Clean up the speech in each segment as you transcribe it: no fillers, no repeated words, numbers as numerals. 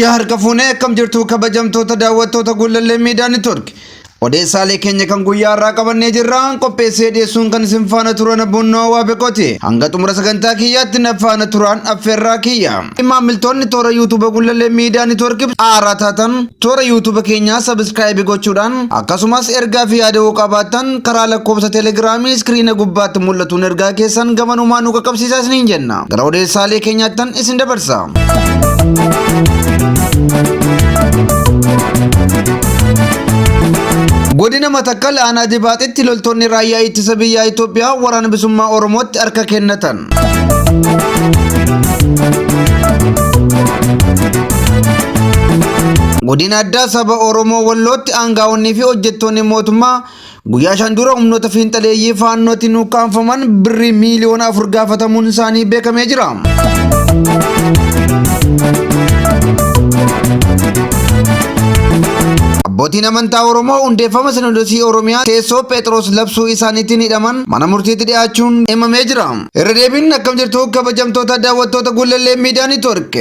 Yooyyaa harka fuunee akkam jirtu kabajamtoota daawwattoota Gullallee Miidiyaa Neetwoork. Odeessaalee keenya kan guyyaa har'aa qabannee jirra. Qopheessee dhiyeessuun kan isin faana turan Abboonnoo Waabeqooti. Hanga xumura sagantaa kiyyaatti na faana turaan affeerraa kiyya. Maamiltoonni toora YouTube Gullallee Miidiyaa Neetwoork haaraa taatan toora YouTube keenyaa sabiskiraayibii gochuudhaan akkasumas ergaa fi yaada yoo qabaattan karaa lakkoofsa teelegiraamii iskiriina gubbaatti mul'atuun ergaa keessan gamanumaa nu qaqqabsiisaa isiniin jenna. Gara odeessaalee keenyaattan isin dabarsa. Godina Matakkal aanaa Dibaaxitti loltoonni raayyaa ittisa biyyaa Itoophiyaa waraana bilisummaa Oromootti harka kennatan. Godina addaa saba Oromoo Wallootti aangaa'onnii fi hojjettoonni mootummaa guyyaa 5 dura humnoota fiinxaleeyyii faannootiin ukkaamfaman birrii miiliyoona 4 gaafatamuun isaanii beekamee jira. Abbootiin amantaa Oromoo hundeeffama Sinodosii Oromiyaa teessoo Pheexiroos labsuu isaaniitiin hidhaman mana murtiitti dhiyaachuun himamee jira. Irra deebiin akkam jirtu kabajamtoota daawwattoota Gullallee Miidiyaa Neetwoork.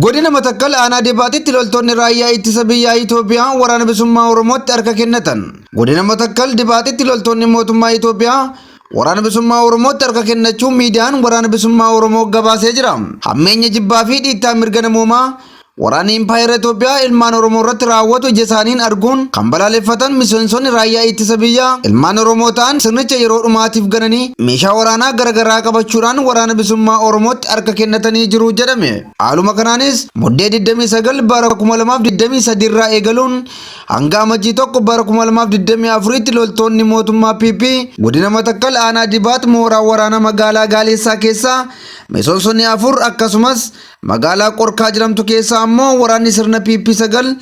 Godina Matakkal aanaa Dibaatitti loltoonni raayyaa ittisa biyyaa Itoophiyaa waraana bilisummaa Oromootti harka kennatan. Godina Matakkal Dibaatitti loltoonni mootummaa Itoophiyaa waraana bilisummaa Oromootti harka kennachuu miidiyaan waraana bilisummaa Oromoo gabaasee jira. Hammeenya jibbaa fi dhiittaa mirga namoomaa Waraanni Impaayera Itoophiyaa ilmaan Oromoo irratti raawwatu ija isaaniin arguun kan balaaleffatan miseensonni raayyaa ittisa biyyaa ilmaan Oromoo ta'an sirnicha yeroo dhumaatiif gananii meeshaa waraanaa garagaraa qabachuudhaan waraana bilisummaa Oromootti harka kennatanii jiru jedhame. Haaluma kanaanis Muddee 29 bara 2023 irraa eegaluun hanga Amajjii 1 bara 2024tti loltoonni mootummaa PP godina Matakkal aanaa Dibaat mooraa waraana magaalaa Gaaleessaa keessaa miseensonni 4 akkasumas Magaalaa Qorkaa jedhamtu keessaa ammoo waraanni sirna PP 9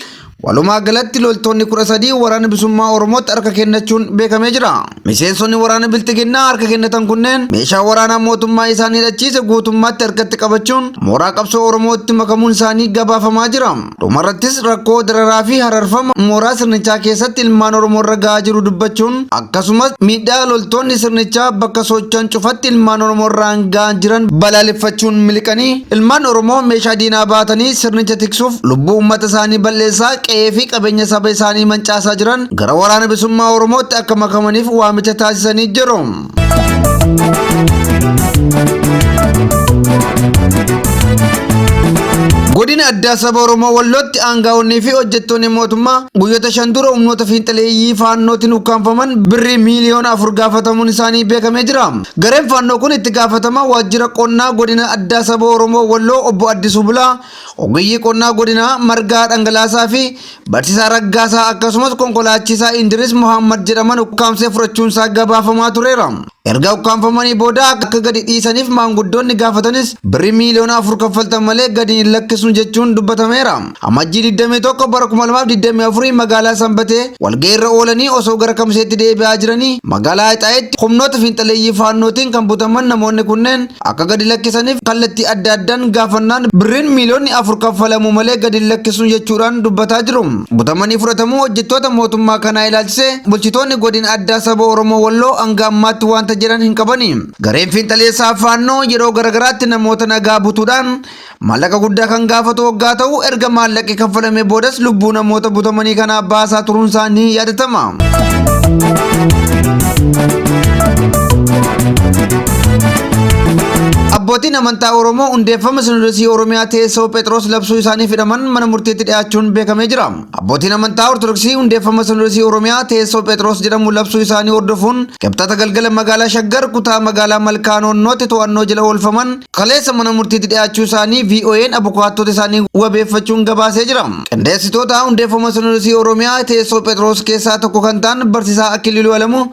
walumaa galatti loltoonni 13 waraana bilisummaa Oromootti harka kennachuun beekamee jira. Miseensonni waraana bilxiginnaa harka kennatan kunneen meeshaa waraanaa mootummaa isaan hidhachiise guutummaatti harkatti qabachuun mooraa qabsoo Oromootti makamuun isaanii gabaafamaa jira. Dhumarrattis rakkoo dararaa fi hararfama mooraa sirnichaa keessatti ilmaan Oromoo irra gahaa jiru dubbachuun akkasumas miidhaa loltoonni sirnichaa bakka socho'an cufatti ilmaan Oromoo irraan gahaa jiran balaaleffachuun miliqanii ilmaan Oromoo meeshaa diinaa baatanii sirnicha tiksuuf lubbuu uummata isaanii balleessaa qe'ee fi qabeenya saba isaanii mancaasaa jiran gara waraana bilisummaa Oromootti akka makamaniif waamicha taasisanii jiru. Godina addaa saba Oromoo Wallootti aangaa'onnii fi hojjettoonni mootummaa guyyoota 5 dura humnoota fiinxaleeyyii faannootiin ukkaamfaman birrii miiliyoona 4 gaafatamuun isaanii beekamee jira. Gareen faannoo kun itti gaafatamaa waajjira qonnaa godina addaa saba Oromoo Walloo obbo Addisuu Bulaa, ogeeyyii qonnaa godinaa Margaa Dhangalaasaa fi Barsiisaa Raggaasaa akkasumas konkolaachisaa Indiris Mohammad jedhaman ukkaamsee fudhachuunsaa gabaafamaa tureera. Erga ukkaamfamanii booda akka gadi dhiisaniif maanguddoonni gaafatanis birrii miiliyoona 4 kaffaltan malee gadi hin lakkisnu jechuun dubbatameera. Amajjii 21 bara 2024 magaalaa Sanbatee walga'iirra oolanii osoo gara Kamiseetti deebi'aa jiranii magaalaa Haxaayitti humnoota fiinxaleeyyii faannootiin kan butaman namoonni kunneen akka gadi lakkisaniif kallattii adda addaan gaafannaan birriin miiliyoonni 4 kaffalamuu malee gadi hin lakkisnu jechuudhaan dubbataa jiru. Butamanii fudhatamuu hojjettoota mootummaa kanaa ilaalchisee bulchitoonni godina addaa saba Oromoo Walloo hanga ammaatti wanta jedhan hin qabani. Gareen fiinxaleessaa Faannoo yeroo garagaraatti namoota nagaa butuudhaan maallaqa guddaa kan gaafatu waggaa ta'u erga maallaqi kaffalamee boodas lubbuu namoota butamanii kanaa baasaa turuun isaa ni yaadatama. Abbootiin amantaa Oromoo hundeeffama Sinodosii Oromiyaa teessoo Phexros labsuu isaanii fidhaman mana murtiitti dhiyaachuun beekamee jira. Abbootiin amantaa Ortodoksii hundeeffama Sinodosii Oromiyaa teessoo Phexros jedhamu labsuu isaanii hordofuun Kibxata galgala magaalaa Shaggar kutaa magaalaa Malkaa Noonnootti to'annoo jala oolfaman kaleessa mana murtiitti dhiyaachuu isaanii VOA'n abukaattota isaanii wabeeffachuun gabaasee jira. Qindeessitoota hundeeffama Sinodosii Oromiyaa teessoo Phexros keessaa tokko kan ta'an Barsiisaa Akiliiluu Alamuu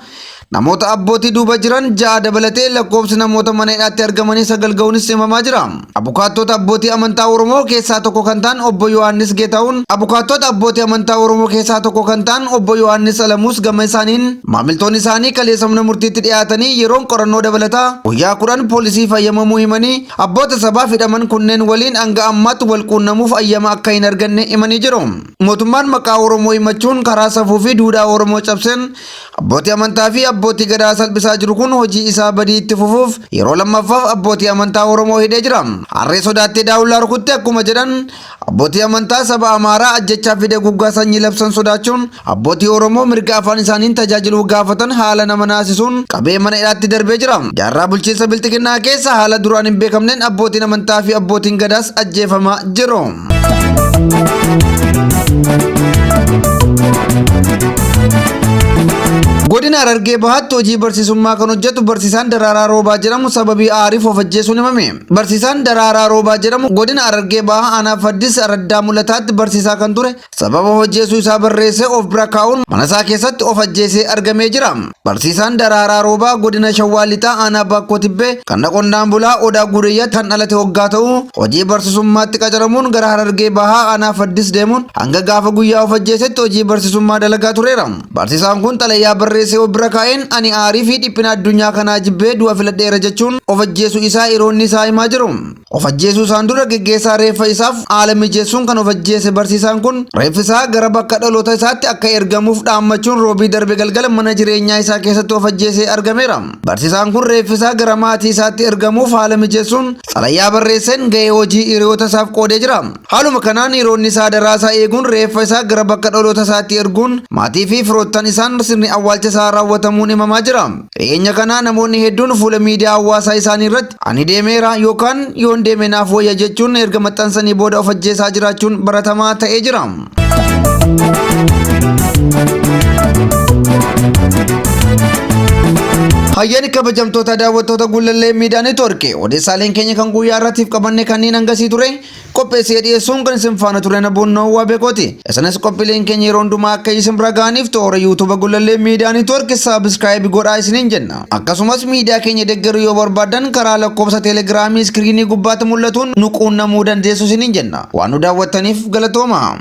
namoota abbootii duuba jiran 6 dabalatee lakkoofsi namoota mana hidhaatti argamanii 9 ga'uunis himamaa jira. Abukaattota abbootii amantaa Oromoo keessaa tokko kan ta'an obbo Yohaannis Geetahuun abukaattota abbootii amantaa Oromoo keessaa tokko kan ta'an obbo Yohaannis Alamuus gama isaaniin maamiltoonni isaanii kaleessa mana murtiitti dhiyaatanii yeroon qorannoo dabalataa guyyaa 10 poolisiif hayyamamuu himanii abboota sabaaf hidhaman kunneen waliin hanga ammaatti wal quunnamuuf hayyama akka hin arganne himanii jiru. Mootummaan maqaa Oromoo himachuun karaa safuu fi duudhaa Oromoo cabseen abbootii amantaa fi abbootii abbootii gadaa salphisaa jiru kun hojii isaa badii itti fufuuf yeroo lammaffaaf abbootii amantaa Oromoo hidhee jira. Harree sodaattee daawullaa rukutte akkuma jedhan, abbootii amantaa saba Amaaraa ajjechaa fi duguggaa sanyii labsan sodaachuun abbootii Oromoo mirga afaan isaaniin tajaajiluu gaafatan haala nama naasisuun qabee mana hidhaatti darbee jira. Jaarraa bulchiinsa bilxiginnaa keessa haala duraan hin beekamneen abbootiin amantaa fi abbootiin gadaas ajjeefamaa jiru. Godina Harargee Bahaatti hojii barsiisummaa kan hojjetu barsiisaan Daraaraa Roobaa jedhamu sababii aariif of ajjeesuun himame. Barsiisaan Daraaraa Roobaa jedhamu godina Harargee Bahaa aanaa Faddis Araddaa Mul'ataatti barsiisaa kan ture sababa of ajjeesuu isaa barreessee of bira kaa'uun mana isaa keessatti of ajjeesee argamee jira. Barsiisaan Daraaraa Roobaa godina Shawaa Lixaa aanaa Baakkoo Tibbee kan qonnaan bulaa Odaa Guudayyaatti kan dhalate hoggaa ta'u, hojii barsiisummaatti qacaramuun gara Harargee Bahaa aanaa Faddis deemuun hanga gaafa guyyaa of ajjeesetti hojii barsiisummaa dalagaa tureera. Barsiisaan kun xalayaa barreessee of bira kaa'een ani aarii fi dhiphina addunyaa kanaa jibbee du'a filadheera jechuun of ajjeesuu isaa hiriyoonni isaa himaa jiru. Of ajjeesuu isaan dura geggeessaa reeffa isaaf haala mijeessuun kan of ajjeese barsiisaan kun reeffi isaa gara bakka dhaloota isaatti akka ergamuuf dhaammachuun Roobii darbe galgala mana jireenyaa isaa keessatti of ajjeesee argameera. Barsiisaan kun reeffi isaa gara maatii isaatti ergamuuf haala mijeessuun xalayaa barreesseen gahee hojii hiriyoota isaaf qoodee jira. Haaluma kanaan hiriyoonni isaa daraa isaa eeguun reeffa isaa gara bakka dhaloota isaatti erguun maatii fi firoottan isaan sirni awwaalcha isaa raawwatamuun himamaa jira. Dhiyeenya kana namoonni hedduun fuula miidiyaa hawaasaa isaanii irratti ani deemeera yookaan yoon deeme naaf wayya jechuun erga maxxansanii booda of ajjeesaa jiraachuun baratamaa ta'ee jira. Hayyani, kabajamtoota daawwattoota Gullallee Miidiyaa Neetwoorkii, odeessaaleen keenya kan guyyaa irrattiif qabanne kanneen hangasii ture. Qopheessee dhiyeessuun kan isin faana ture Naboonnoo Waa Beekooti. Isinis qophiileen keenya yeroo hundumaa akka isin bira ga'aniif toora YouTube Gullallee Miidiyaa Neetwoorkii subscribe godhaa isiniin jenna. Akkasumas miidiyaa keenya deeggaruu yoo barbaaddan karaa lakkoofsa Teelegiraamii iskiriinii gubbaatti mul'atuun nu quunnamuu dandeessu isiniin jenna. Waan nu daawwattaniif galatooma.